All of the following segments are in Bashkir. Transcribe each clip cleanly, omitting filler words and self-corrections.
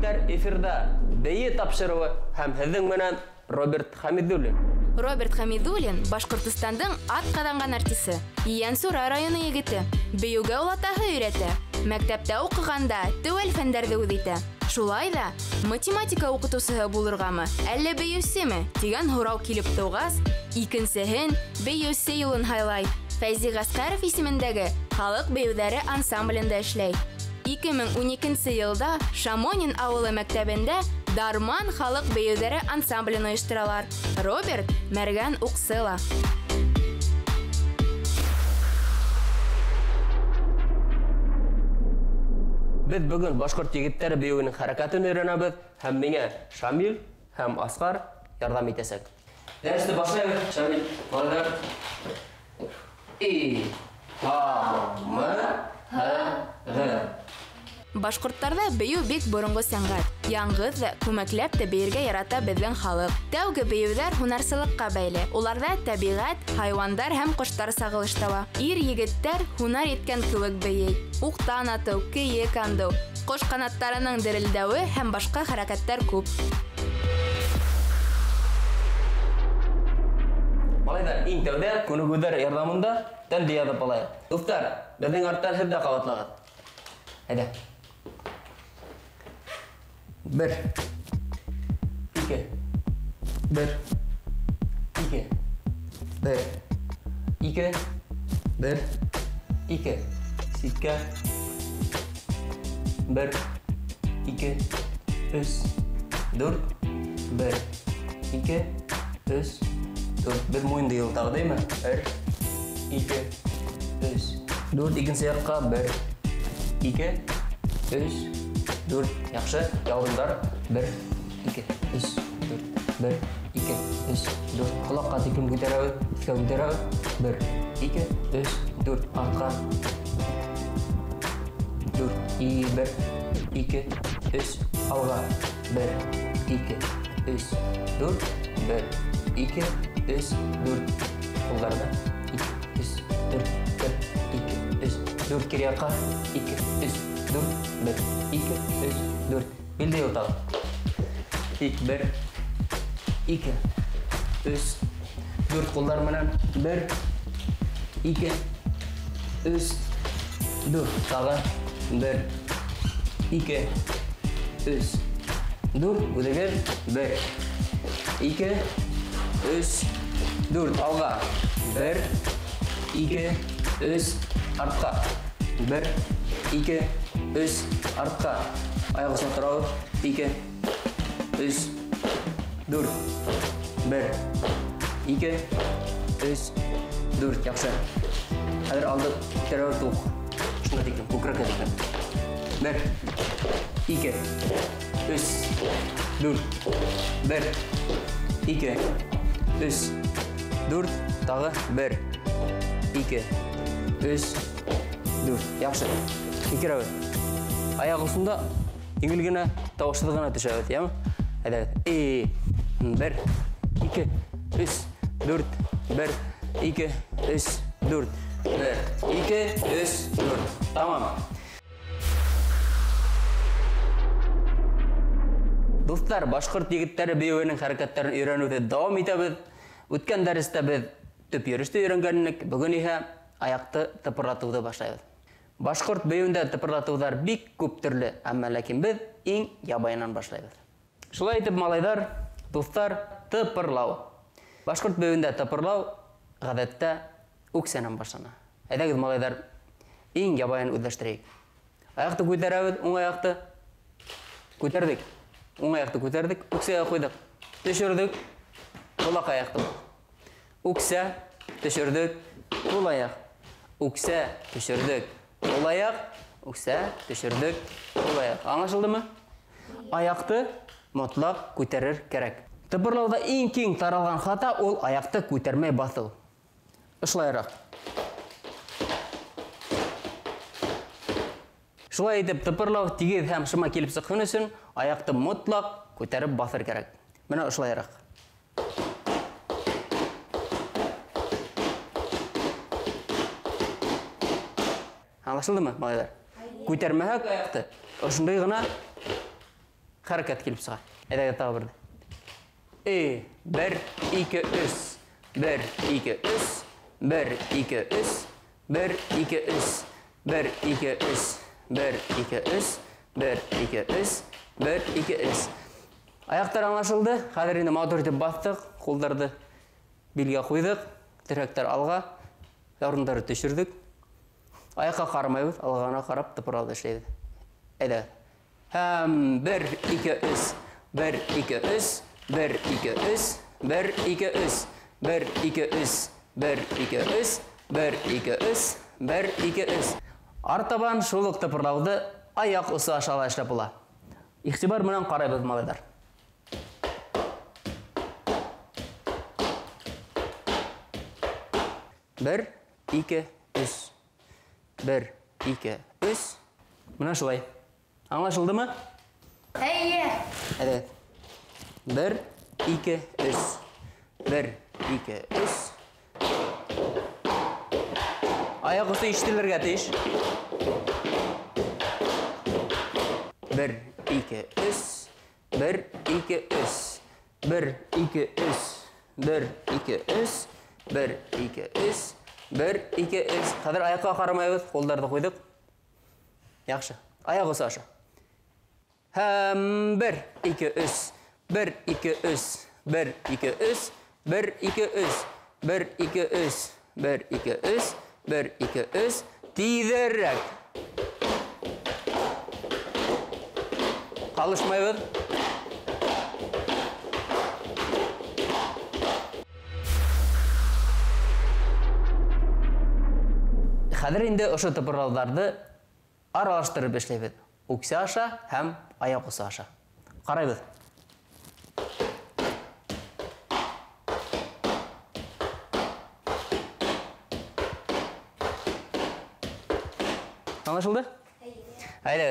егеттәр эфирҙа бейе тапшырыуы һәм һеҙҙең менән Роберт Хәмидуллин. Роберт Хәмидуллин Башҡортостандың атҡаҙанған артисы, Ейәнсура районы егете. Бейеүгә ул атаһы өйрәтә. Мәктәптә уҡығанда теүәл фәндәрҙе үҙ итә. Шулай ҙа математика уҡытыусыһы булырғамы, әллә бейеүсеме тигән һорау килеп тыуғас, икенсеһен бейеүсе юлын һайлай. Фәйзи Ғәскәров исемендәге халыҡ бейеүҙәре ансамблендә эшләй. 2012 йылда Шамонин ауылы мәктәбендә Дарман халыҡ бейеүҙәре ансамблен ойошторалар. Роберт мәргән уҡсы ла. Беҙ бөгөн башҡорт егеттәре бейеүенең хәрәкәтен өйрәнәбеҙ һәм миңә Шамил һәм Асҡар ярҙам итәсәк. Дәресте башлайбыҙ. Шамил, балалар. И, А, М, Һ, Ғ. Башҡорттарҙа бейеү бик боронғо сәнғәт. Яңғыҙ ҙа, күмәкләп тә бейергә ярата беҙҙең халыҡ. Тәүге бейеүҙәр һунарсылыҡҡа бәйле. Уларҙа тәбиғәт, хайуандар һәм ҡоштар сағылыш таба. Ир егеттәр һунар иткән кеүек бейей. Уҡтан атыу, кейек андыу, ҡош ҡанаттарының дерелдәүе һәм башҡа хәрәкәттәр күп. Малайҙар, иң тәүҙә күнегеүҙәр ярҙамында тәнде яҙып алайыҡ. Дуҫтар, беҙҙең арттан һеҙ ҙә ҡабатлағыҙ. Әйҙә. Бер, ике, бер, ике, бер, ике, бер, ике. Ситкә. Бер, ике, өс, дүрт, бер, ике, өс, дүрт. Беҙ муйынды йылытабыҙ, әйме? Бер, ике, өс, дүрт. Икенсе яҡҡа. Бер, ике, өс, дүрт. Яҡшы, ялғындар. Бер, ике, өс, дүрт. Бер, ике, өс, дүрт. Ҡолаҡҡа тиклем күтәрәбеҙ, өҫкә күтәрәбеҙ. Бер, ике, өс, дүрт. Артҡа. Дүрт. И, бер, ике, өс. Алға. Бер, ике, өс, дүрт. Бер, ике, өс, дүрт. Ҡулдарҙы. Ике, өс, дүрт. Бер, ике, өс, дүрт. Кире яҡҡа. Ике, өс, дүрт. Бер, ике, өс, дүрт. Билде йылтағы. Тик бер, ике, өс, дүрт. Ҡулдар менән. Бер, ике, өс, дүрт. Тағы. Бер, ике, өс, дүрт. Үҙегеҙ. Бер, ике, өс, дүрт. Алға. Бер, ике, өс, артҡа. Бер, ике, өс, артҡа. Аяҡ осона торабыҙ. Ике, өс, дүрт. Бер, ике, өс, дүрт. Яҡшы. Хәҙер алды күтәрәбеҙ туҡ. Шунда тиклем, күкрәккә тиклем. Бер, ике, өс, дүрт. Бер, ике, өс, дүрт. Тағы. Бер, ике, өс, дүрт. Яҡшы. Һикерәбеҙ. Аяҡ осонда еңел генә, тауышһыҙ ғына төшәбеҙ, йәме? Әйҙәгеҙ. И, бер, ике, өс, дүрт. Бер, ике, өс, дүрт. Бер, ике, өс, дүрт. Тамам. Дуҫтар, башҡорт егеттәре бейеүенең хәрәкәттәрен өйрәнеүҙе дауам итәбеҙ. Үткән дәрестә беҙ төп йөрөштө өйрәнгән инек. Бөгөн иһә аяҡты тыпырлатыуҙы башлайбыҙ. Башҡорт бейеүендә тыпырлатыуҙар бик күп төрлө, әммә ләкин беҙ иң ябайынан башлайбыҙ. Шулай итеп, малайҙар, дуҫтар, тыпырлау. Башҡорт бейеүендә тыпырлау ғәҙәттә үксәнән башлана. Әйҙәгеҙ, малайҙар, иң ябайын үҙләштерәйек. Аяҡты күтәрәбеҙ, уң аяҡты күтәрҙек. Уң аяҡты күтәрҙек, үксәгә ҡуйҙыҡ. Төшөрҙөк, һул аяҡты. Үксә, төшөрҙөк, һул аяҡ. Үксә, төшөрҙөк, һул аяҡ. Үксә, төшөрҙөк, һул аяҡ. Аңлашылдымы? Аяҡты мотлаҡ күтәрер кәрәк. Тыпырлауҙа иң киң таралған хата ул аяҡты күтәрмәй баҫыу. Ошолайыраҡ. Шулай итеп, тыпырлау тигеҙ һәм шыма килеп сыҡһын өсөн аяҡты мотлаҡ күтәреп баҫыр кәрәк. Бына ошолайыраҡ. Аңлашылдымы, малайҙар? Күтәрмәһәк аяҡты, ошондай ғына хәрәкәт килеп сыға. Әйҙәгеҙ тағы берҙе. 1, 2, 3. 1, 2, 3. 1, 2, 3. 1, 2, 3. 1, 2, 3. 1, 2, 3. 1, 2, 3. 1, 2, 3. Аяҡтар аңлашылды. Хәҙер инде матур итеп баҫтыҡ. Ҡулдарҙы билгә ҡуйҙыҡ. Терһәктәр алға. Яурындары төшөрҙөк. Аяҡҡа ҡарамайбыҙ, алға ғына ҡарап тыпыралды эшләйбеҙ. Әйҙә. Һәм 1, 2, 3. 1, 2, 3. 1, 2, 3. 1, 2, 3. 1, 2, 3. 1, 2, 3. 1, 2, 3. 1, 2, 3. Артабан шул уҡ тыпырлауҙы аяҡ осо аша ла эшләп була. Иғтибар менән ҡарайбыҙ, малайҙар. 1, 2, 3. 1, 2, 3. Мына шулай. Аңлашылдымы? Эйе. Әйҙә. 1, 2, 3. 1, 2, 3. Аяҡ осо ишетелергә тейеш. 1, 2, 3. 1, 2, 3. 1, 2, 3. 1, 2, 3. 1, 2, 3. 1, 2, 3. Хәҙер аяҡҡа ҡарамайбыҙ, ҡулдарҙы ҡуйҙыҡ. Яҡшы. Аяҡ осо аша. Һәм 1, 2, 3. 1, 2, 3. 1, 2, 3. 1, 2, 3. 1, 2, 3. 1, 2, 3. 1, 2, 3. Тиҙерәк. Ҡалышмайбыҙ. Хәҙер инде ошо тыпырлауҙарҙы аралаштырып эшләйбеҙ. Үксә аша һәм аяҡ осо аша. Ҡарайбыҙ. Аңлашылды? Әйҙә.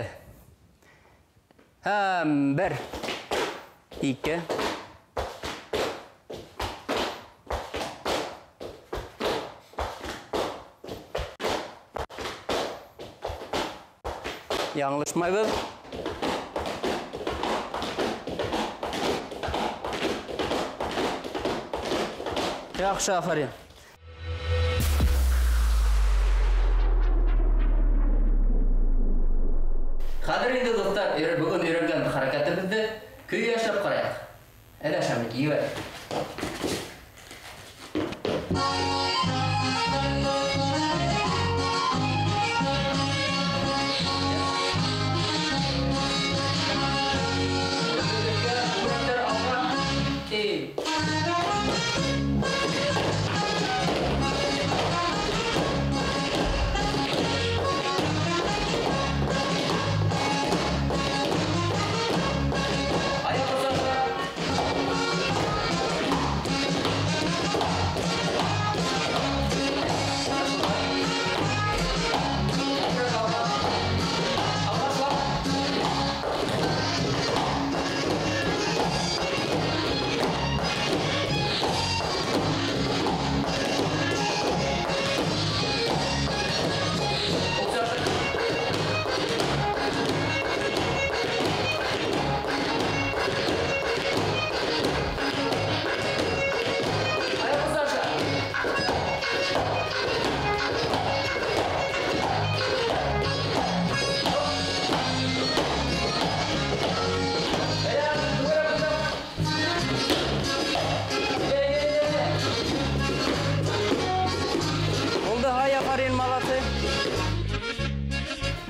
Һәм 1, 2. Яңылышмайбыҙ. Яҡшы, афарин. Хәҙер инде, дуҫтар, бөгөн өйрәнгән хәрәкәтебеҙҙе көйгә эшләп ҡарайыҡ. Әйҙә, Шамил, ебәр.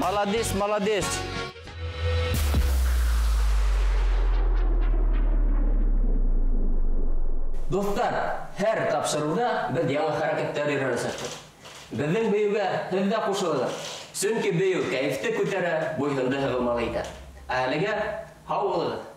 Молодец, молодец. Дуҫтар, һәр тапшырыуҙа беҙ яңы хәрәкәттәр өйрәнәсәкбеҙ. Беҙҙең бейеүгә һеҙ ҙә ҡушылығыҙ. Сөнки бейеү кәйефте күтәрә, буйһынды һығылмалы итә. Ә әлегә һау булығыҙ.